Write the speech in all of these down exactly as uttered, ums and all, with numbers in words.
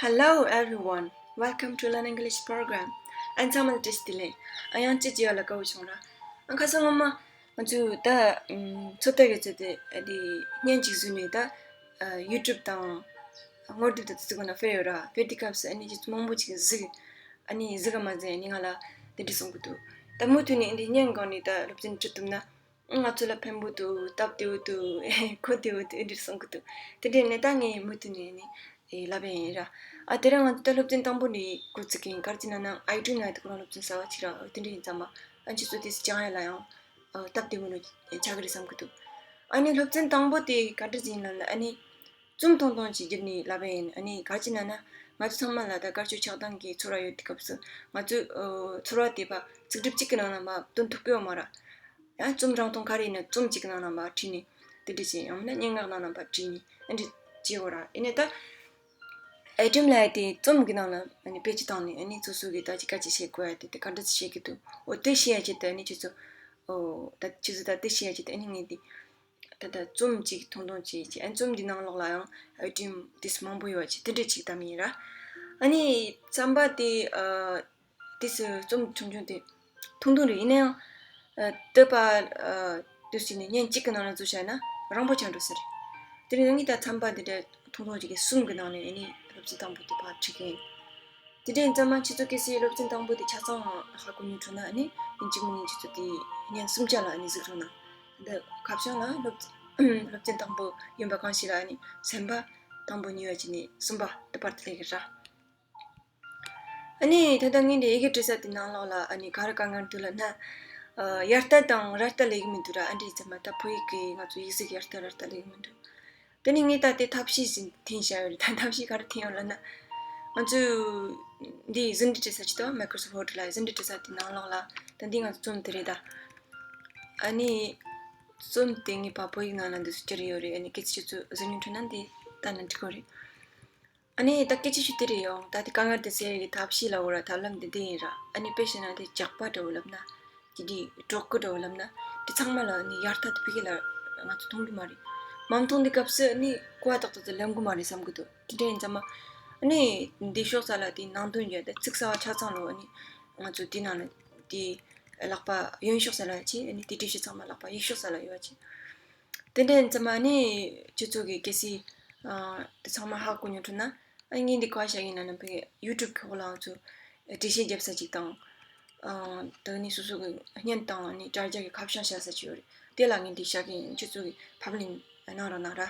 Hello everyone, welcome to Learn English program. ཨན་ཚང་མ་ལ་བཀྲ་ཤིས་བདེ་ལེགས། ཨ་ཡང་ཅི་བྱེད་ཡ་ལ་དགའ་བོ་བྱུང་ར། ཨ་ཁ་སང་ངོ་མ་ང་ཚོས་ད་ཚོད་ལྟ་གི་ཚོད་དེ་འདི་བརྙན་ཅིག་བཟོས་ནས་ད་ཡུ་ཊུབ་དང་སྔོ་དེབ་དང་དེ་ཚོ་ནང་སྤེལ་ཡོད་ར། སྤེལ་དུས་སྐབས་སུ་ཨ་ནི་ཅི་མང་པོ་ཅིག་གཟིགས། ཨ་ནི་གཟིགས་ག་མ་ཟད་ཨ་ནི་ང་ལ་དེ་འདྲ་གསུང་གི་འདུག་ད་མུ་མཐུད་ནས་འདི་བརྙན་སྒང་ནས་ད་སློབ་ཚན་ཁྲིད་ཐུབ་ན། ང་ཚོ་ལ་ཕན་པོ་འདུག་སྟབས་བདེ་བོ་འདུག་གོ་བདེ་བོ་འདུག་འདི་འདྲ་གསུང་གི་འདུག་དེ་འདྲ་ནས་ད་ངས་མུ་མཐུད་ནས་ནི་ལབ་པ་ཡིན་ར། ཨ་དེ་རིང་ང་ཚོ་ད་སློབ་ཚན་དང་པོ་ནས་འགོ་བཙུགས་ཀྱིན་ག་རེ་ཟེར་ན་ན་ཨའི་ཌི་ནང་དེ་ཁོ་རང་སློབ་ཚན་གསར་བ་ཅིག་ར། འོ་དེ་འདྲ་ཡིན་ཙང་མ་ཨ་ཁྱེད་ཚོ་དེ་སྦྱང་ཡ་ལ་ཡང་སྟབས་བདེ་བོ་ནི་ཆགས་ཀྱི་རེད་བསམ་གི་འདུག་ཨ་ནི་སློབ་ཚན་དང་པོ་དེ་ག་འདྲ་ཟིན་ལབ་ན་ཨ་ནི། རྩོམ་ཐུང་ཐུང་ཅིག་བསྒྱུར་ནས་ལབ་པ་ཡིན། ཨ་ནི་ག་རེ་ཟེར་ན་ན། ང་ཚོ་ཚང་མ་ལ་ད་དཀར་ཕྱོགས་ཆགས་སྡང་གི་ཚོར་བ་ཡོད་དུས་སྐབས་སུ་ང་ཚོས་ཨོ་ཚོར་བ་དེ་ཕར་ཚིག་གྲུབ་གཅིག་གི་ནང་ན་མར་སྟོན་ཐུབ་ཀྱི་ཡོད་མ་རེད། ཡང་རྩོམ་རང་སྟོང་ག་རེ་ཡིན་ན་རྩོམ་གཅིག་གི་ནང་ན་མར་བྲིས་ནས་དེ་འདྲ་བྱས། ཡང་མིན་ན་སྙན་ངག་ནང་ན་མར་བྲིས་ནས་ཨ་འདྲ་བྱེད་དགོས་ར། ཡིན་ནའི་ད་ཨའི་ཊེམ་ལབ་ཡ་དེ་རྩོམ་གྱི་ནང་ལ་ཨ་ནི་དཔེ་ཅིག་བཏང་ནས་ཨ་ནི་སོ་སོ་གི་ད་ཅིག་ག་ཅིག་བྱེད་དགོས་ཡ་དེ་དེ་ག་འདྲ་ཅིག་བྱེད་ཀྱི་འདུག་འོ་དེ་ཤེས་ཡ་ཆེད་དུ་ཨ་ནི་ཁྱེད་ཚོ་ཨོ་ད་ཁྱེད་ཚོ་ད་དེ་ཤེས་ཡ་ཆེད་དུ་ཨ་ནི་ངས་འདི། ད་ལྟ་རྩོམ་གཅིག་ཐུང་ཐུང་གཅིག་བྱས། ཨ་རྩོམ་འདི་ནང་ལོགས་ལ་ཡང་ཨའི་ཊེམ་དེ་མང་པོ་ཡོད་པ་ཅིག་དེ་འདྲ་ཅིག་བདམས་ཡིན་ར། ཨ་ནི་རྩོམ་པ་དེ་ཨ་དེ་རྩོམ་ཆུང་ཆུང་དེ་ཐུང་ཐུང་རེད། ཡིན་ན་ཡང་ཨ་དེ་པ་ཨ་དུས་ཚོད་ནས་བརྙན་གཅིག་གི་ནང་ལ་བཟོས་བྱས་ན་རིང་པོ་ཆགས་འགྲོ་ས་རེད། དེ་རིང་ངས་ད་རྩོམ་པ་འདི་འདྲ་ཐུང་ཐུང་ཅིག་གི་གསུམ་གི་ནང་ནས་ཨ་ནི་སློབ་ཚན་དང་པོ་དེ་ཕར་ཁྲིད་ཀྱི་ཡིན། དེ་འདྲ་ཡིན་ཙང་མ་ཁྱེད་ཚོ་གལ་སྲིད་སློབ་ཚན་དང་པོ་དེ་ཆ་ཚང་ཧ་གོ་མྱོང་ཐུབ་ན་ཨ་ནི་ཡིན་གཅིག་མིན་གཉིས་ཁྱེད་ཚོ་དེ་བརྙན་གསུམ་ཆ་ལ་ཨ་ནི་གཟིགས་རོགས་གནང་། འདི་ཁ་བྱང་ལ་སློབ་སློབ་ཚན་དང་པོ་ཡིན་པ་གང་ཞིག་ལ་ཨ་ནི་སེམས་པ་དང་པོ་གཉིས་པ་བྱས་ནས་གསུམ་པ་དེ་བར་དུ་སླེབས་ཀྱི་ར། ཨ་ནི་ད་ལྟ་ངས་འདི་ཡི་གེ་འབྲི་ས་དེ་ནང་ལོགས་ལ་ཨ་ནི་ག་རེ་དཀའ་ངལ་འདུག་ལབ་ན། ཨ་ཡར་ལྟ་དང་ར་ལྟ་སླེབས་ཀྱི་མི་འདུག་ར། ཨ་འདྲ་ཡིན་ཙང་མ་ད་བོད་ཡིག་གི་ང་ཚོ་ཡིག་གཟུགས་ཡར་ལྟ་ར་ལྟ་སླེབས་ཀྱི་མི་འདུག་དེ་ནས་ངས་ད་དེ་ཐབས་ཤེས་ཤིག་འཐེན་བཞག་ཡོད་རེད། ད་ཐབས་ཤེས་ག་རེ་འཐེན་ཡོད་ལབ་ན། ང་ཚོས་འདི་ཟིན་བྲིས་བྲིས་ས་ཅིག་དང་Microsoft Word ལ་ཟིན་བྲིས་བྲིས་ས་དེ་ནང་ལོགས་ལ་ད་འདི་ང་ཚོ་རྩོམ་དེ་རེད་ད། ཨ་ནི་རྩོམ་དེ་ངས་ཕར་བོད་ཡིག་ནང་ལ་འདི་ཚོ་བསྒྱུར་ཡོད་རེད། ཨ་ནི་སྐད་ཆ་ཚོ་གཟིགས་མྱོང་ཐུབ་ན་འདི་ལྟ་ན་འགྲིག་གི་རེད། ཨ་ནི་ད་སྐད་ཆ་ཞུ་དེ་རེད་ཡོང་། ད་དེ་དཀའ་ངལ་དེ་སེལ་ཡག་གི་ཐབས་ཤེས་ལབ་དགོས་ར། ཐབས་ལམ་དེ་འདི་ཡིན་ར། ཨ་ནི་དཔེ་བཤད་ན་དེ་ཇག་པ་འདྲ་བོ་ལབ་ན། ཀྱི་དེ་གྲོགས་ཀྱི་འདྲ་བོ་ལབ་ན། དེ་ཚང་མ་ལ་ནི་ཡར་ཐག་དེ་ཕ་གི་ལ་ང་ཚོ་མཐོང་གི་མ་རེད། མ་མཐོང་དུས་སྐབས་སུ་ནི་གོ་བ་ཏག་ཏག་ཏུ་ལེན་གི་མ་རེད་བསམ་གི་འདུག་དེ་འདྲ་ཡིན་ཙང་མ་ཨ་ནི་འདི་ཤོག་ས་ལ་དེ་ནང་དོན་ཡོད་དེ་ཚིག་གསར་བ་ཆ་ཚང་ལོ། ཨ་ནི་ང་ཚོ་དེ་ནང་ལ་དེ་ལག་པ་གཡོན་ཤོག་ས་ལ་ཆེ། ཨ་ནི་དེ་འདྲ་ཞིག་ཚང་མ་ལག་པ་གཡས་ཤོག་ས་ལ་ཡོད་པ་ཆེ། དེ་འདྲ་ཡིན་ཙང་མ་ཨ་ནི་ཁྱེད་ཚོ་གི་གལ་སྲིད་ཨ་དེ་ཚང་མ་ཧ་གོ་མྱོང་ཐུབ་ན། ཨ་ངས་འདི་ག་བཤད་ཡིན་ན་ནམ་པའི་ཡུ་ཊུབ་ཁོག་ལ་ང་ཚོ་འགྲེལ་བཤད་རྒྱབ་ས་ཅིག་དང་། ཨ་ད་ནི་སོ་སོ་གི་བརྙན་དང་ནི་དྲ་རྒྱ་གི་ཁ་བྱང་བཤད་ས་ཅིག་ཡོད་རེད། དེ་ལ་ངས་འདི་བཤད་གི་ཡིན། ཁྱེད་ཚོ་གི་ཕབ་ལེན་གནང་རོགས་གནང་ར།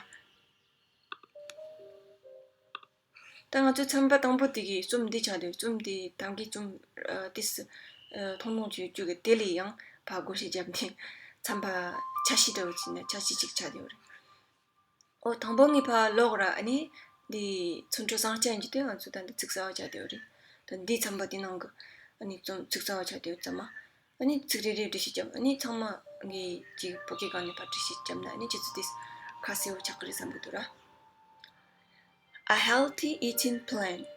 ད་ང་ཚོའི་ཚན་པ་དང་པོ་དེ་གི་རྩོམ་འདི་ཆགས་འདུག་རྩོམ་འདི་ད་གིན་རྩོམ་ཨ་ཏིས་ཨ་ཐུང་ཐུང་ཅིག་བཅུག་གི་དེ་ལས་ཡང་ཕར་བགོ་བཤའ་བརྒྱབ་ནས་ཚན་པ་ཆ་ཤས་འདྲ་བོ་ཅིག་ནས་ཆ་ཤས་ཅིག་ཆགས་བསྡད་ཡོད་རེད། ཨོ་དང་པོ་ངས་ཕར་ཀློག་ར། ཨ་ནི་འདི་ཚོན་ཁྲ་བཟང་ཅན་གྱི་དེ་ང་ཚོ་ད་འདི་ཚིག་གསར་བ་ཆགས་བསྡད་ཡོད་རེད། ད་འདི་ཚན་པ་དེ་ནང་གི་ཨ་ནི་རྩོམ་ཚིག་གསར་བ་ཆགས་བསྡད་ཡོད་ཙང་མ། ཨ་ནི་ཚིག་རེ་རེ་འགྲེལ་བཤད་བརྒྱབ། ཨ་ནི་ཚང་མ་ངས་ཅིག་བོད་སྐད་སྒང་ནས་ཕར་འགྲེལ་བཤད་བརྒྱབ་ན་ཨ་ནི་ཁྱེད་ཚོ་དེ་ཁ་གསལ་བོ་ཆགས་ཀྱི་རེད་བསམ་གྱི་འདུག་ར། A healthy eating plan.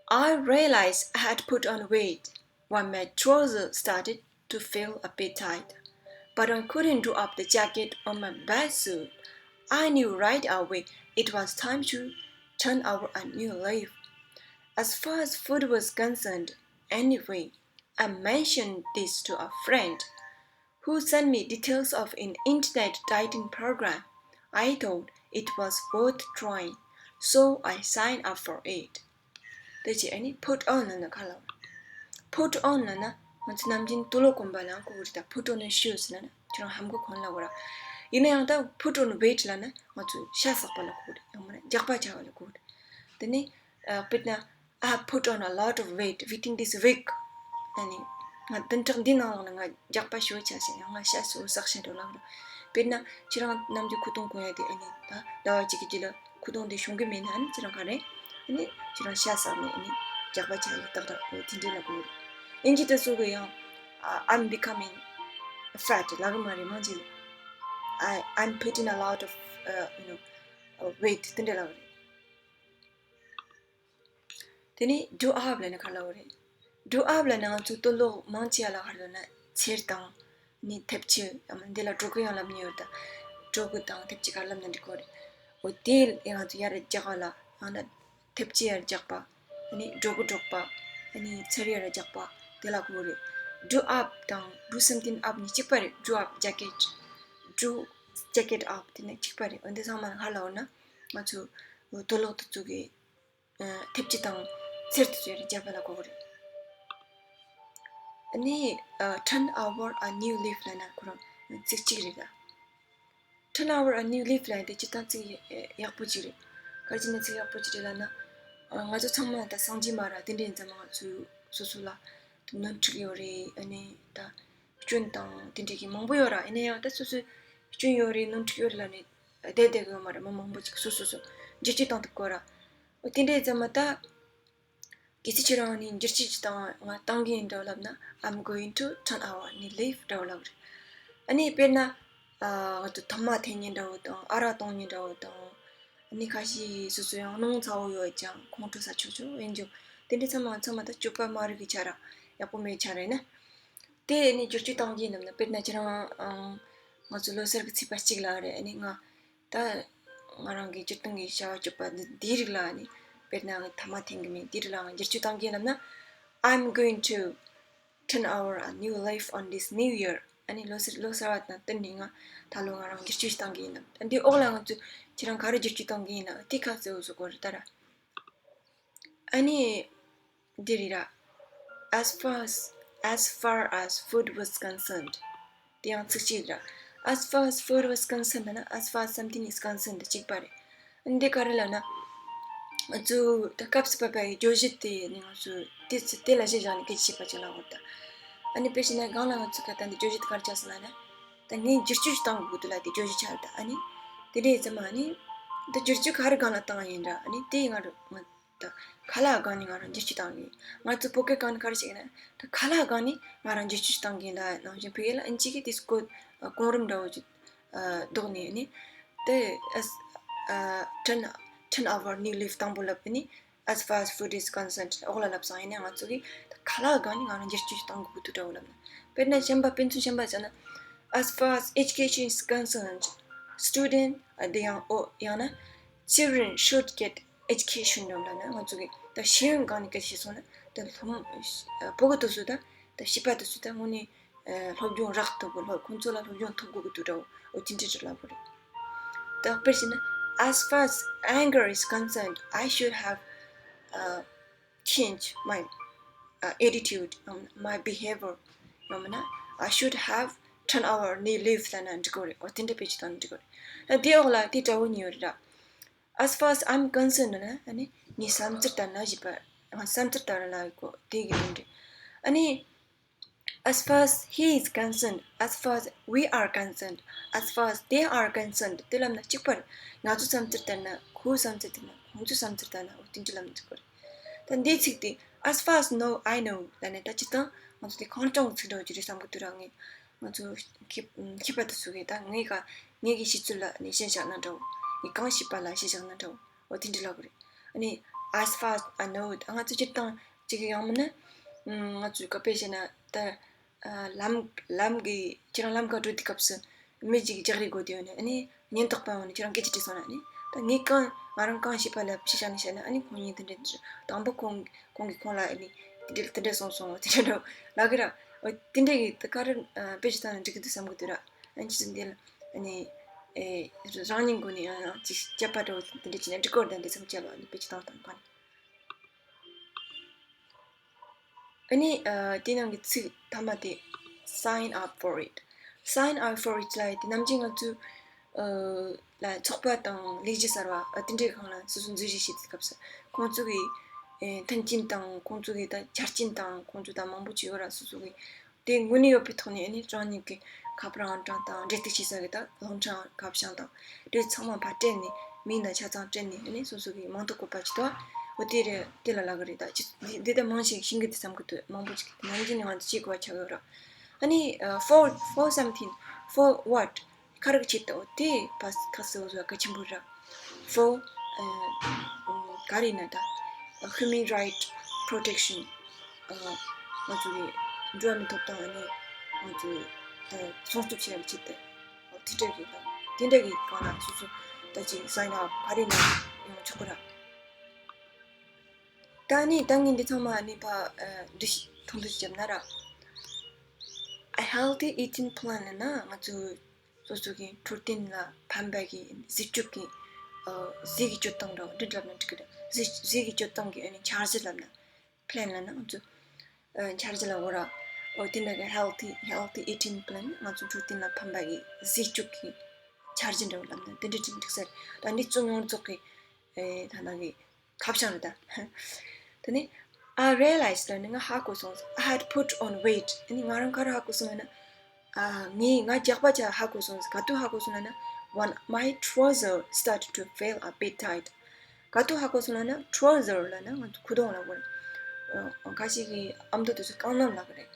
I realized I had put on weight when my trousers started to feel a bit tight, but I couldn't do up the jacket on my best suit. I knew right away it was time to turn over a new leaf. As far as food was concerned, anyway, I mentioned this to a friend who sent me details of an internet dieting program. I thought it was worth trying, so I signed up for it. དེ་རྗེས་ཨ་ནི་put on ལབ་ན་ག་ལབ། put on ལབ་ན་ང་ཚོ་ནམ་རྒྱུན་དུག་ལོག་གོན་པ་ལ་ཡང་གོ་གི་རེད། ད་put on your shoes ལབ་ན་ཁྱེད་རང་ལྷམ་གོག་གོན་ལབ་གོ་ར། ཡིན་ན་ཡང་ད་put on weight ལབ་ན་ང་ཚོ་ཤ་ཟ་བ་ལ་གོ་གི་རེད། ཡང་མིན་ན་རྒྱགས་པ་བྱ་བ་ལ་གོ་གི་རེད། དེ་ནི་ཨ་དཔེར་ན། I have put on a lot of weight within this week. ཨ་ནི་ང་བདུན་ཕྲག་འདིའི་ནང་ལོགས་ལ་ང་རྒྱགས་པ་ཞེ་པོ་བྱས་ཤག་ཡང་ང་ཤ་ཞེ་པོ་ཟ་ཤག་འགྲོ་ལབ་ར། དཔེར་ན་ཁྱེད་རང་ནམ་རྒྱུན་ཁུ་ཏོང་གོན་ཡ་དེ་ཨ་ནི་ད་ཟླ་བ་གཅིག་གི་རྗེས་ལ་ཁུ་ཏོང་དེ་ཤོང་གི་མེད་ན་ཨ་ནི་ཁྱེད་རང་ག་རེ། ཨ་ནི་ཁྱེད་རང་ཤ་ཟ་ནས་ཨ་ནི་རྒྱགས་པ་བྱ་ཡི་ཏག་ཏག་འོ་དེ་འདྲའི་ལབ་དགོས་རེད། ཨིན་ཇི་དེ་ཚོ་གི་ཡང་ཨ་I'm becoming fat ལབ་གི་མ་རེད། མང་ཆེ་I I'm putting a lot of uh, you know uh, weight དེ་འདྲ་ལབ་གི་རེད། དེ་ནས་do up ལབ་ན་ག་ལབ་རེད། do up ལབ་ན་ང་ཚོ་དུག་ལོག་མང་ཆེ་བ་ལ་ག་རེ་ལབ་ན་ཚེར་དང་ནི་ཐེབས་ཆུ་ཡང་མིན་འདི་ལ་སྒྲོ་སྐུད་ཡང་ལབ་ནི་ཡོད་ད། སྒྲོ་སྐུད་དང་ཐེབས་ཆུ་ག་རེ་ལབ་ན་འགྲིག་གོ་རེད། འོ་དེ་ང་ཚོ་ཡར་རྒྱག་པ་ལ་ཡང་ན་ ཐེབས་ཅི་ཡར་རྒྱག་པ། ཨ་ནི་སྒྲོ་གུ་སྒྲོག་པ། ཨ་ནི་ཚར་ཡར་རྒྱག་པ། དེ་ལ་གོ་རེད། Drew up དང་do something up གཉིས་གཅིག་པ་རེད། Drew up jacket, drew jacket up དེ་ནི་གཅིག་པ་རེད། འོན་ཏེ་ཚང་མ་ཧ་ལ་འོ་ན་ང་ཚོ་དོ་ལོག་དུ་བཙུགས་གི་ཐེབས་ཅི་དང་ཚེར་དུ་བཅོས་རེ་རྒྱབ་པ་ལ་གོ་གི་རེད། ཨ་ནི་turn over a new leaf ལབ་ན་ཁོ་རང་ཚིག་གཅིག་རེད་ལ། Turn over a new leaf ལབ་དེ་སྤྱིར་བཏང་ཚིག་ཡག་པོ་ཅིག་རེད། ག་རེ་བྱས་ན་ཚིག་ཡག་པོ་ཅིག་རེད་ལབ་ན། ང་ཚོ་ཚང་མ་ད་སངས་རྒྱས་མ་ར་དེ་འདྲའི་ཡིན་ཙང་ང་ཚོས་སོ་སོ་ལ་ནོར་འཁྲུལ་ཡོད་རེད། ཨ་ནི་ད་སྐྱོན་དང་དེ་འདྲའི་གི་མང་པོ་ཡོད་ར། ཡིན་ན་ཡང་ད་སོ་སོའི་སྐྱོན་ཡོད་རེད་ནོར་འཁྲུལ་ཡོད་རེད་ལབ་ནས་བསྡད་བསྡད་གི་ཡོད་མ་རེད། མི་མང་པོ་ཅིག་སོ་སོ་སོ་བསྒྱུར་བཅོས་བཏང་ཐུབ་གོ་ར། འོ་དེ་འདྲའི་ཙམ་མ་ད། གལ་སྲིད་ཁྱེད་རང་ནས་བསྒྱུར་བཅོས་ཅིག་བཏང་ང་བཏང་གི་ཡིན་འདྲ་བོ་ལབ་ན། I'm going to turn over a new leaf འདྲ་བོ་ལབ་རེད། ཨ་ནི་དཔེར་ན། ང་ཚོ་ཐ་མག་འཐེན་མཁན་འདྲ་བོ་དང་ཨ་རག་གཏོང་མཁན་འདྲ་བོ་དང་། ཨ་ནི་ཁ་ཤས་སོ་སོ་ཡང་སྣང་ཚ་བོ་ཡོད་ཀྱང་ཁོང་ཁྲོ་ཟ་ཆོག་ཆོག་ཡིན་ཀྱང་དེ་འདྲའི་ཚང་མ་ཚང་མ་ད་སྤྱོད་པ་མ་རིག་གི་ཆ་ར་ཡག་པོ་མེད་ཆ་རེད་ན། དེ་ནི་བསྒྱུར་བཅོས་བཏང་རྒྱུ་ཡིན་ནམ་ན། དཔེར་ན་ཁྱེད་རང་ང་ཚོ་ལོ་གསར་གྱི་ཚེས་པ་གཅིག་ལ་རེད། ཨ་ནི་ང་ད་ང་རང་གི་སྤྱིར་བཏང་གི་བྱ་བ་སྤྱོད་པ་འདི་འདིའི་རིགས་ལ་ནི་དཔེར་ན་ང་ཐ་མག་འཐེན་གི་མེད་འདིའི་རིགས་ལ་ང་བསྒྱུར་བཅོས་བཏང་རྒྱུ་ཡིན་ནམ་ན། I'm going to turn over a new leaf on this new year. ཨ་ནི་ལོ་གསར་ལོ་གསར་བ་དང་བསྟུན་ནས་ང་ད་ལོ་ང་རང་བསྒྱུར་བཅོས་ཤིག་བཏང་གི་ཡིན་ནམ། ད་འདིའི་འོག་ལ་ང་ཚོས་ཁྱེད་རང་ག་རེ་བསྒྱུར་བཅོས་བཏང་གི་ཡིན་ན་དེ་ཁ་གསལ་བོ་བཟོ་དགོས་རེད་ད་ར། ཨ་ནི། འདི་རེད་ར། As far as, as far as food was concerned. དེ་ཡང་ཚིག་གཅིག་རེད་ར། As far as food was concerned ན་as far as something is concerned གཅིག་པ་རེད། འདི་ག་རེ་ལབ་ན། ང་ཚོས་ད་སྐབས་སུ་བབས་པའི་བརྗོད་གཞི་དེ་ནི་ང་ཚོས་དེ་ཚོ་དེ་ལ་གཞི་བཞག་ནས་སྐད་ཆ་བཤད་པ་ཅིག་ལབ་དགོས་ད། ཨ་ནི་དཔེ་བྱས་ན་སྒང་ལ་ང་ཚོས་ག་ད་འདི་བརྗོད་གཞི་དེ་ག་རེ་བྱས་སོང་ལབ་ན། ད་ངས་བསྒྱུར་བཅོས་ཤིག་བཏང་དགོས་འདུག་ལ་དེ་བརྗོད་གཞི་ཆགས་རེད་ད། ཨ་ནི་དེ་འདྲའི་ཙམ་ཨ་ནི་ད་བསྒྱུར་བཅོས་ག་རེ་སྒང་ལ་བཏང་ཡིན་ར། ཨ་ནི་དེ་ང་རང་ང་ད་ཁ་ལག་སྒང་ནས་ང་རང་བསྒྱུར་བཅོས་བཏང་གི་ཡིན། ང་ཚོ་བོད་སྐད་སྒང་ནས་ག་རེ་བྱེད་ཀྱི་ན། ད་ཁ་ལག་སྒང་ནས་ང་རང་བསྒྱུར་བཅོས་བཏང་གི་ཡིན་ལ། ནང་བཞིན་བོད་སྐད་ལ་ཨིན་ཇི་གི་དེ་སྐོར་གོང་རིམ་འདྲ་བོ་ཅིག་ཨ་ལྡོག་ནས་ནི་དེ་ཨ་ཨ་turn, turn over new leaf དང་པོ་ལབ་ནི། As far as food is concerned འོག་ལ་ལབ་སོང་། ཡིན་ནའང་ང་ཚོ་གིས་ད་ཁ་ལག་སྒང་ནས་ང་རང་བསྒྱུར་བཅོས་བཏང་དགོས་ཀྱི་འདུག་འདྲ་བོ་ལབ་ན། དཔེར་ན་གཞན་པ་དཔེ་མཚོན་གཞན་པ་བྱས་ན། As far as education is concerned, student དེ་ཡང་འོ་ཡང་ན་children should get education འདྲ་བོ་ལབ་ན། ང་ཚོ་གིས་ད་ཤེས་ཡོན་སྒང་ནས་སྐད་ཆ་བཤད་སོང་ན་ད་སློབ་ཕྲུ་གུ་དེ་ཚོ་ད་ད་བྱིས་པ་དེ་ཚོ་ད་དངོས་གནས་སློབ་སྦྱོང་རག་ཐུབ་དགོས། སློབ་ཁོང་ཚོ་ལ་སློབ་སྦྱོང་ཐོབ་དགོས་ཀྱི་འདུག་འདྲ་བོ། འོ་དེ་འདྲ་འདྲ་ལབ་དགོས་རེད། ད་དཔེར་བྱས་ན། As far as anger is concerned, I should have, uh, changed my, uh, attitude, um, my behavior. ཡང་མིན་ན། I should have turned over new leaf ལབ་ན་འགྲིག་གི་རེད། འོ་དེ་འདྲ་བེད་སྤྱོད་བཏང་ན་འགྲིག་གི་རེད། ད་དེའི་འོག་ལ་དེ་འདྲ་བོ་གཉིས་ཡོད་རེད་ད། As far as I'm concerned ལབ་ན་ཨ་ནི་ངའི་བསམ་ཚུལ་ལྟར་ན་བྱས་པ། ང་བསམ་ཚུལ་ལྟར་ལབ་དགོས། དེ་གི་དོན་རེད། ཨ་ནི། As far as he is concerned, as far as we are concerned, as far as they are concerned དེ་ལབ་ན་གཅིག་པ་རེད། ང་ཚོའི་བསམ་ཚུལ་ལྟར་ན། ཁོའི་བསམ་ཚུལ་ལྟར་ན། ཁོང་ཚོའི་བསམ་ཚུལ་ལྟར་ན། འོ་དེ་འདྲ་ལབ་ན་གཅིག་པ་རེད། ད་འདིའི་ཚིག་དེ། As far as no, I know ལབ་ནས་ད་སྤྱིར་བཏང་ང་ཚོ་དེ་ཁེངས་སྐྱུང་གི་ཚིག་འདྲ་བོ་ཅིག་རེད་བསམ་གི་འདུག་ར། ངས་ང་ཚོ་མཁས་མཁས་པ་དེ་ཚོ་གིས་ད་ངས་ག་ངེད་ཀྱི་ཤེས་ཚོད་ལ་ནི་གཞི་བཞག་ན་འདྲ་བོ། ངས་གང་ཤེས་པ་ལ་གཞི་བཞག་ན་འདྲ་བོ། འོ་དེ་འདྲ་ལབ་གི་རེད། ཨ་ནི་as far as I know ད་ང་ཚོ་སྤྱིར་བཏང་གཅིག་གི་ཡང་མིན་ན། ང་ཚོས་ག་དཔེ་བཤད་ན་ད། ལམ་ལམ་གི་ཁྱེད་རང་ལམ་ཁ་འགྲོ་དུས་སྐབས་སུ་མི་གཅིག་གིས་ལྕགས་རི་བགོས་དུས་ཡོད་ནས། ཨ་ནི་ཉེན་རྟོག་པ་ཡོང་ནས་ཁྱེད་རང་སྐད་ཆ་དྲིས་སོང་ན། ཨ་ནི་ད་ངས་གང་ང་རང་གང་ཤེས་པ་ལ་ཕྱི་བཞག་ནས་བཤད་ན། ཨ་ནི་ཁོང་གཉིས་དེ་འདྲ་དེ་འདྲ་དང་པོ་ཁོང་ཁོང་གིས་ཁོང་ལ་ཨ་ནི་དེ་འདྲ་དེ་འདྲ་གསུངས་སོང་། དེ་འདྲ་འདྲ་ལབ་གི་ར། འོ་དེ་འདྲ་གི་ད་ག་རེ་དཔེ་ཆ་བཏང་ན་འགྲིག་གི་འདུག་བསམ་གི་འདུག་ར། ཨ་ནི་ཅི་འདི་ལ་ཨ་ནི་ཨེ་རང་ཉིད་སྒོ་ནས་ཡང་ཡང་ཅིག་དཔྱད་པ་འདྲ་བོ་དེ་འདྲ་བྱས་ན་འགྲིག་གི་རེད། ད་འདི་བསམ་འཆར་ལ་ཨ་ནི་དཔེ་ཆ་བཏང་བཏང་ག་ནས། ཨ་ནི་ཨ་དེ་ནང་གི་ཚིག་མཐའ་མ་དེ། Sign up for it. Sign up for it ལབ་ཡས་དེ་ནམ་རྒྱུན་ང་ཚོས་ཨ་ལ་ཚོགས་པ་དང་ལས་གཞི་གསར་བ་ཨ་དེ་འདྲའི་སྒང་ལ་སོ་སོ་འཛུལ་ཞུགས་བྱེད་དུས་སྐབས་སུ་ཁོང་ཚོ་གི་ཨེ་མཐུན་རྐྱེན་དང་ཁོང་ཚོ་གི་ད་ཆ་རྐྱེན་དང་ཁོང་ཚོ་ད་མང་པོ་ཅིག་ཡོད་ར། སོ་སོ་གི་དེ་དངོས་གནས་ཡོད་པའི་ཐོག་ནས་ཨ་ནི་རང་ཉིད་ཀྱི་ཁ་པར་ཨང་གྲངས་དང་འབྲེལ་གཏུག་བྱེད་ས་གི་ད་རླུང་འཕྲིན་ཁ་བྱང་དང་དེ་ཚང་མ་ཕར་སྤྲད་ནས་མིང་དང་ཆ་ཚང་སྤྲད་ནས་ཨ་ནི་སོ་སོ་གི་མིང་ཐོ་བཀོད་པ་ཅིག་ཏོ། འོ་དེ་རེད། དེ་ལ་ལབ་གི་རེད། ད་ཅི་འདི་འདི་ལྟ་མང་ཞིག་ཤེས་ཀྱི་འདུག་བསམ་གི་འདུག་མང་པོ་ཅིག་ནམ་རྒྱུན་ནས་ང་ཚོ་བྱེད་དགོས་པ་ཆགས་ཡོད་ར། ཨ་ནི་for, for something, for what ག་རེ་གི་ཆེད་དུ། འོ་དེ་ཕ་ཁ་སོ་སོ་གལ་ཆེན་པོ་ར། For ག་རེ་ཡིན་ན་ད་human right protection ང་ཚོ་གི་འགྲོ་བ་མིའི་ཐོབ་ཐང་ཨ་ནི་ང་ཚོ་ད་སྲུང་སྐྱོབ་བྱེད་ཡག་གི་ཆེད་དུ། འོ་དེ་འདྲ་གི་ད་དེ་འདྲ་གི་སྒང་ལ་སོ་སོ་ད་ཅིག་sign up ག་རེ་ཡིན་ན་ཡང་ཆོག་གི་ར། ད་ནི་ད་ངས་འདི་ཚང་མ་ནི་ཕ་འདི་ཞིག་ཐུང་ཐུང་ཞིག་བརྒྱབ་ན་ར། A healthy eating plan ལབ་ན་ང་ཚོ་སོ་སོ་གི་འཕྲོད་བསྟེན་ལ་ཕན་པ་གི་ཟས་སྤྱོད་ཀྱི་ཟས་ཀྱི་སྤྱོད་སྟངས་འདྲ་བོ་འདི་འདྲ་ལབ་ན་འགྲིག་གི་རེད། ཟས་ཟས་ཀྱི་སྤྱོད་སྟངས་ཀྱི་འཆར་གཞི་ལབ་ན། Plan ལབ་ན་ང་ཚོ་འཆར་གཞི་ལ་འོ་ར། འོ་དེ་འདྲ་གི་healthy healthy eating plan ང་ཚོ་འཕྲོད་བསྟེན་ལ་ཕན་པ་གི་ཟས་སྤྱོད་ཀྱི་འཆར་གཞི་འདྲ་བོ་ལབ་ན་དེ་འདྲ་ཅིག་འགྲིག་ས་རེད། ད་འདི་གཙོ་ཡོངས་རྫོགས་ཀྱི་ཐ་ན་གི་ཁ་བྱང་རེད་ད། དེ་ནས་I realized ལབ་ནས་ང་ཧ་གོ་སོང་། I had put on weight ཨ་ནི་ང་རང་ག་རེ་ཧ་གོ་སོང་ལབ་ན། ཨ་ངས་ང་རྒྱགས་པ་ཆགས་ཧ་གོ་སོང་། ག་དུས་ཧ་གོ་སོང་ལབ་ན། When my trouser started to feel a bit tight ག་དུས་ཧ་གོ་སོང་ལབ་ན། Trouser ལབ་ན་ང་ཚོ་ཁུ་ཏོང་ལབ་དགོས་རེད། ཁ་ཅིག་གིས་ཨ་མདོ་དེ་ཚོ་རྐང་སྣམ་ལབ་གི་རེད།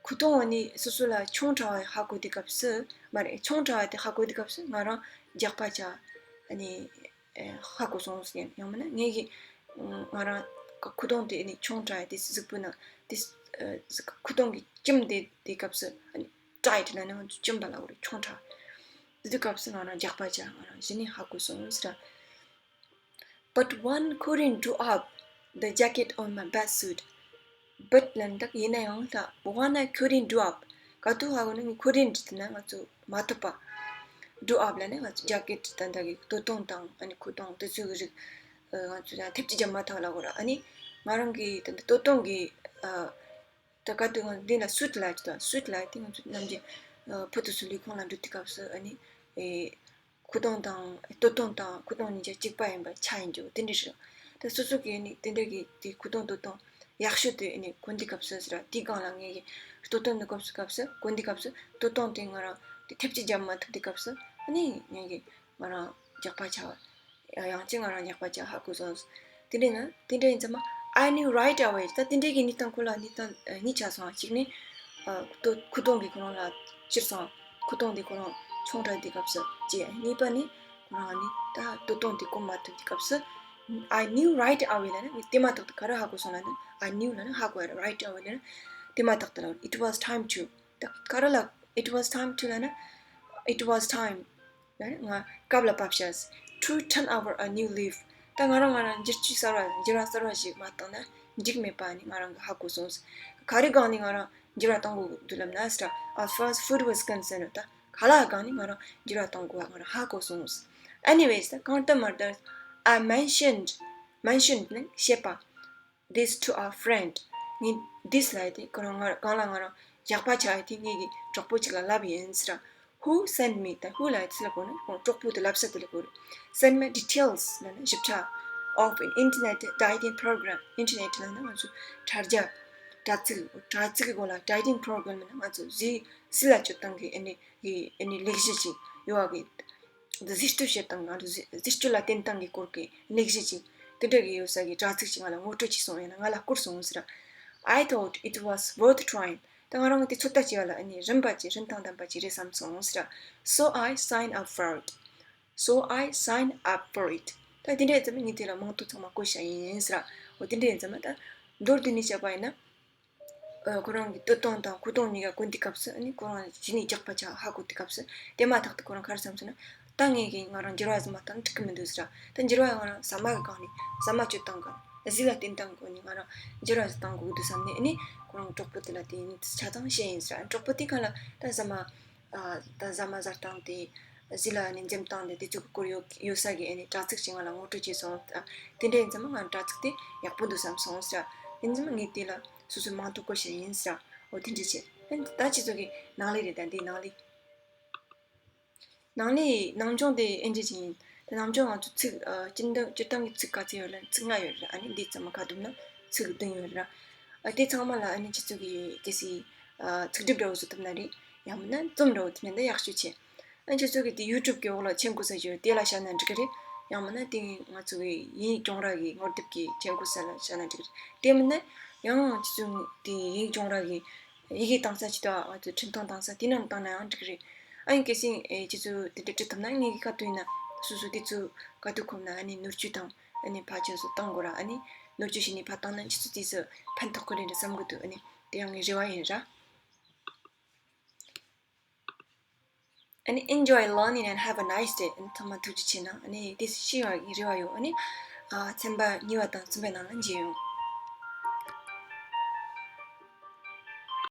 ཁུ་ཏོང་ཨ་ནི་སོ་སོ་ལ་ཆུང་དྲགས་ཧ་གོ་དུས་སྐབས་སུ་མ་རེད། ཆུང་དྲགས་དེ་ཧ་གོ་དུས་སྐབས་སུ་ང་རང་རྒྱགས་པ་ཆགས་ཨ་ནི་ཧ་གོ་སོང་ཟེར། ཡང་མིན་ན་ངེད་ཀྱི་ང་རང་ཁུ་ཏོང་དེ་ཨ་ནི་ཆུང་དྲགས་དེ་གཟུགས་པོ་ནང་དེ་ཁུ་ཏོང་གི་སྐྱིམ་དེ་དེ་སྐབས་སུ་ཨ་ནི་tight ལབ་ན་ང་ཚོ་སྐྱིམ་པ་ལབ་དགོས་རེད། ཆུང་དྲགས་དེ་དུས་སྐབས་སུ་ང་རང་རྒྱགས་པ་ཆགས་ང་རང་གཞི་ནས་ཧ་གོ་སོང་ཟེར། But one couldn't do up the jacket on my best suit. But ལབ་ན་ད་ཡིན་ན་ཡང་ད་one I couldn't do up ག་དུས་ཧ་གོ་ན་ངས་couldn't ཟེར་ན་ང་ཚོ་མ་ཐུབ་པ། Do up ལབ་ན་ང་ཚོ་jacket ད་ལྟ་གི་སྟོད་ཐུང་དང་ཨ་ནི་ཁུ་ཏོང་དེ་ཚོའི་རིགས་ང་ཚོ་ད་ཐེབས་ཅིག་རྒྱབ་མ་ཐག་ལབ་དགོས་ར། ཨ་ནི་ང་རང་གི་ད་ལྟ་སྟོད་ཐུང་གི་ད་ག་དུས་ང་འདི་ལ་suit ལབ་ཀྱི་ད་suit ལབ་དེ་ང་ཚོ་ནམ་རྒྱུན་བུ་དེ་ཚོ་ལས་ཁུངས་ལ་འགྲོ་དུས་སྐབས་སུ་ཨ་ནི་ཁུ་ཏོང་དང་སྟོད་ཐུང་དང་ཁུ་ཏོང་གཉིས་ཆ་གཅིག་པ་ཡིན་པ་ཆགས་ཡིན་རྒྱུ་དེ་འདྲ་རེད། ད་སོ་སོ་གིས་ནི་དེ་འདྲ་གི་དེ་ཁུ་ཏོང་སྟོད་ཐུང་ཡག་ཤོས་དེ་ནི་གོན་དུས་སྐབས་སུ་ཟེར་དེའི་སྒང་ལ་ངེད་ཀྱི་སྟོད་ཐུང་འདི་གོན་དུས་སྐབས་སུ་གོན་དུས་སྐབས་སུ་སྟོད་ཐུང་དེ་ང་རང་དེ་ཐེབས་ཅིག་རྒྱབ་མ་ཐུབ་དུས་སྐབས་སུ་ཨ་ནི་ངེད་ཀྱི་ང་རང་རྒྱགས་པ་ཆགས་པ། ཡང་ཅིག་ང་རང་ཉག་པ་ཅིག་ཧ་གོ་སོང་། དེ་འདྲ་ན་དེ་འདྲ་ཡིན་ཙང་མ། I knew right away ད་དེ་འདྲའི་གི་གནས་སྟངས་ཁོ་ལ་གནས་སྟངས་གཉིས་ཆགས་སོང་། གཅིག་ནི་ཁུ་ཏོ་ཁུ་ཏོང་གི་ཁོ་རང་ལ་ཕྱིར་སོང་། ཁུ་ཏོང་དེ་ཁོ་རང་ཆུང་དྲགས་དེ་སྐབས་སུ་བྱས། གཉིས་པ་ནི་ཁོ་རང་ནི་ད་སྟོད་ཐུང་དེ་གོན་མ་ཐུབ་དེ་སྐབས་སུ། I knew right away ལབ་ན་ངས་དེ་མ་ཐག་ཏུ་ག་རེ་ཧ་གོ་སོང་ལབ་ན། I knew ལབ་ན་ཧ་གོ་ཡ་རེད། Right away ལབ་ན་དེ་མ་ཐག་ཏུ་ལབ། It was time to ད་ག་རེ་ལབ། It was time to ལབ་ན། It was time ང་སྐབས་ལ་བབས་ཤག to turn over a new leaf ད་ང་རང་ང་རང་འགྱུར་བཅོས་གསར་བ་འགྱུར་བ་གསར་བ་ཞིག་མ་བཏང་ན་འགྲིག་མེད་པ་ནི་ང་རང་གི་ཧ་གོ་སོང་། ག་རེ་སྒང་ནས་ང་རང་འགྱུར་བ་གཏོང་དགོས་འདུག་ལབ་ན་ཟེར། As far as food was concerned ད་ག་ལ་སྒང་ནས་ང་རང་འགྱུར་བ་གཏོང་དགོས་པ་ང་རང་ཧ་གོ་སོང་། Anyways ད་གང་ལྟར་མ་ལྟར། I mentioned mentioned ནི་བཤད་པ། This to a friend ངས་this ལབ་ཡ་དེ་ཁོ་རང་ང་གང་ལ་ང་རང་ཡག་པ་ཆགས་ཡ་དེ་ངེད་ཀྱི་གྲོགས་པོ་གཅིག་ལ་ལབ་ཡིན་ཟེར། Who sent me ད་who ལབ་ཡ་དེ་ལ་གོ་ན་ཁོང་གྲོགས་པོ་དེ་ལབ་ས་དེ་ལ་གོ་རེད། Sent me details ལབ་ན་ཞིབ་ཕྲ། Of an internet dieting program internet ལབ་ན་ང་ཚོ་དྲ་རྒྱ་དྲ་ཚིགས་དྲ་ཚིགས་གི་སྒོ་ལ་dieting program ལབ་ན་ང་ཚོ་ཟས་ཟས་ལ་སྤྱོད་སྟངས་ཀྱི་ཨ་ནི་གི་ཨ་ནི་ལས་གཞི་ཅིག་ཡོད་པ་གི་འདི་ཟས་སྤྱོད་བྱེད་སྟངས་ང་ཚོ་ཟས་ཟས་སྤྱོད་ལ་བརྟེན་སྟངས་ཀྱི་སྐོར་གྱི་ལས་གཞི་ཅིག་དེ་འདྲ་གི་ཡོད་ས་གི་དྲ་ཚིགས་ཅིག་ང་ལ་ངོ་སྤྲོད་བྱས་སོང་། ཡང་ན་ང་ལ་བསྐུར་སོང་ཟེར། I thought it was worth trying ད་ང་རང་གི་དེ་ཚོད་ལྟ་བྱས་པ་ལ་ཨ་ནི་རིན་པ་ཅིག་རིན་ཐང་ལྡན་པ་ཅིག་རེད་བསམ་སོང་ཟེར། So I signed up for it. So I signed up for it. ད་དེ་འདྲ་ཙམ་ངས་དེ་ལ་མིང་ཐོ་ཚང་མ་བཀོད་བཞག་ཡིན་ཟེར། འོ་དེ་འདྲ་ཙམ་ད་མདོར་བསྡུས་ནས་བཤད་པ་ཡིན་ན། ཁོ་རང་གི་སྟོད་ཐུང་དང་ཁུ་ཐུང་གཉིས་ཀ་གོན་དུས་སྐབས་སུ་ཨ་ནི་ཁོ་རང་གཞི་ནས་རྒྱགས་པ་ཆགས་ཧ་གོ་དུས་སྐབས་སུ་དེ་མ་ཐག་ཏུ་ཁོ་རང་ག་རེ་བསམ་སོང་ན། ད་ངས་ཀྱིས་ང་རང་འགྱུར་བ་ཟིག་མ་བཏང་ན་འགྲིག་གི་མི་འདུག་ཟེར། ད་འགྱུར་བ་ང་རང་ཟ་མ་གི་སྒང་ནས་ཟ་མ་སྤྱོད་སྟངས་སྒང་ཟས་ལ་བརྟེན་སྟངས་སྒོ་ནས་ང་རང་འགྱུར་བ་ཟིག་བཏང་དགོས་ཀྱི་འདུག་བསམ་ནས་ཨ་ནི་ཁོ་རང་གྲོགས་པོ་དེ་ལ་དེ་ཡིན་ཆ་ཚང་བཤད་ཡིན་ཟེར། གྲོགས་པོ་དེ་ག་ལ་ད་ཟ་མ་ད་ཟ་མ་ཟ་སྟངས་དེ་ཟས་ལ་ཨ་ནི་འཛེམ་སྟངས་དེ་དེ་ཚོ་གི་སྐོར་ཡོད་ཡོད་ས་གི་ཨ་ནི་དྲ་ཚིགས་ཤིག་ང་ལ་ངོ་སྤྲོད་བྱས་སོང་། དེ་འདྲ་ཡིན་ཙང་ང་དྲ་ཚིགས་དེ་ཡག་པོ་འདུག་བསམ་སོང་ཟེར། ཡིན་ཙང་ངས་དེ་ལ་སོ་སོའི་མིང་ཐོ་བཀོད་བཞག་ཡིན་ཟེར། འོ་དེ་འདྲ་བྱས། ཨ་ནི་ད་ཁྱེད་ཚོ་གི་ནང་ལས་རེད། ད་འདི་ནང་ལས། ནང་ལས་ནང་སྦྱོང་དེ་ཨེ་འདྲ་ཅིག་ཡིན། ད་ནང་སྦྱོང་ང་ཚོ་ཚིག་ཨ་སྤྱིར་བཏང་སྤྱིར་བཏང་གི་ཚིག་ག་ཚོད་ཡོད་ལ་ཚིག་ལྔ་ཡོད་རེད། ཨ་ནི་འདི་ཚང་མ་ཁ་བསྡོམས་ན་ཚིག་བདུན་ཡོད་རེད། ཨ་དེ་ཚང་མ་ལ་ཨ་ནི་ཁྱེད་ཚོ་གི་གལ་སྲིད་ཨ་ཚིག་སྒྲིག་འདྲ་བོ་བཟོ་ཐུབ་ན་རེད། ཡང་མིན་ན་རྩོམ་འདྲ་བོ་དེ་ནས་འདི་ཡག་ཤོས་བྱས། ཨ་ཁྱེད་ཚོ་གི་དེ་ཡུ་ཊུབ་གི་འོག་ལ་མཆན་བཀོད་ས་ཡོད་དེ་ལ་བཞག་ན་འགྲིག་གི་རེད། ཡང་མིན་ན་དེ་ང་ཚོ་གི་དབྱིན་ཡིག་སྦྱོང་ར་གི་ངོ་དེབ་ཀྱི་མཆན་བཀོད་ས་ལ་བཞག་ན་འགྲིག་གི་རེད། དེ་མིན་ན་ཡང་ཁྱེད་ཚོ་དེ་དབྱིན་ཡིག་སྦྱོང་ར་གི་ཡི་གེ་བཏང་ས་ཅིག་ད་ང་ཚོ་འཕྲིན་ཐུང་བཏང་ས་དེ་ནང་བཏང་ན་ཡང་འགྲིག་གི་རེད། ཨ་ནི་གལ་སྲིད་ཨེ་ཁྱེད་ཚོ་དེ་འདྲ་བྲིས་ཐུབ་ན་ངེད་ཀྱི་ཁ་ཐུག་ཡིན་ན་སོ་སོ་དེ་ཚོ་ག་དུས་ཁོམ་ན་ཨ་ནི་ནོར་བཅོས་དང་ཨ་ནི་ཕར་ཁྱེད་ཚོ་བཏང་དགོས་ར། ཨ་ནི་ནོར་བཅོས་བྱས་ནས་ཕར་བཏང་ན་ཁྱེད་ཚོ་དེ་ཚོ་ཕན་ཐོགས་ཀྱི་རེད་འདྲ་བསམ་གི་འདུག་ཨ་ནི་དེ་ཡང་ངའི་རེ་བ་ཡིན་ར། ཨ་ནི་enjoy learning and have a nice day. ཨ་ནི་ཚང་མ་ཐུགས་རྗེ་ཆེ་གནང་། ཨ་ནི་དེ་ཤེས་ཡོང་བའི་རེ་བ་ཡོད། ཨ་ནི་ཨ་ཚན་པ་གཉིས་པ་དང་གསུམ་པའི་ནང་ལ་མཇལ་ཡོང་།